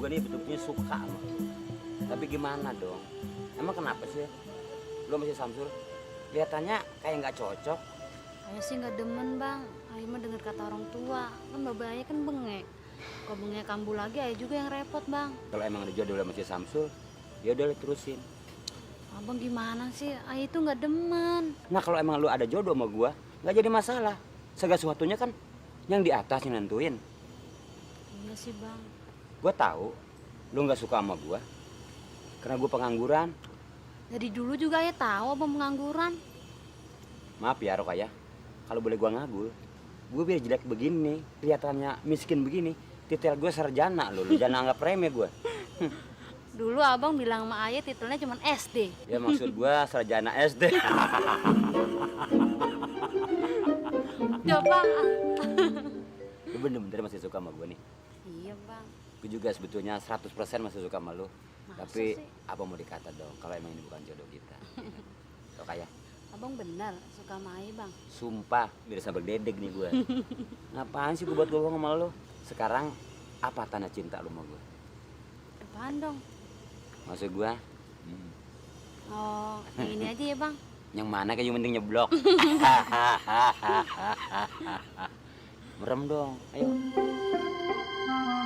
gue nih betul-betul suka sama lu. Tapi gimana dong? Emang kenapa sih lu masih Samsul? Kelihatannya kayak nggak cocok. Ayah sih nggak demen bang. Ayah mah denger kata orang tua. Kan bapak ayah kan bengek. Kalau bengek kambuh lagi ayah juga yang repot bang. Kalau emang ada jodoh sama si Samsul, ya udah terusin. Abang gimana sih? Ayah itu nggak demen. Nah kalau emang lu ada jodoh sama gua, nggak jadi masalah. Segala sesuatunya kan yang di atas yang nentuin. Iya sih bang. Gua tahu lu nggak suka sama gua karena gua pengangguran. Dari dulu juga ayah tahu abang pengangguran. Maaf ya Rok ya, kalau boleh gua ngagul, gua biar jelek begini, kelihatannya miskin begini, titel gua sarjana lu jangan anggap remeh gua. Dulu abang bilang sama ayah titelnya cuma SD. Ya maksud gua sarjana SD. Ya bang. Lu bener-bener masih suka sama gua nih. Iya bang. Gue juga sebetulnya 100% masih suka sama lu. Masa Tapi sih? apa mau dikata dong kalau emang ini bukan jodoh kita. Rok ya. Abang benar suka sama ayah bang. Sumpah, biar sampai dedek nih gue. Ngapain sih gue buat bohong sama lo? Sekarang, apa tanda cinta lo sama gue? Apaan dong? Maksud gue, Oh yang ini aja ya bang. yang mana kayak yang penting nyeblok? Merem dong, ayo.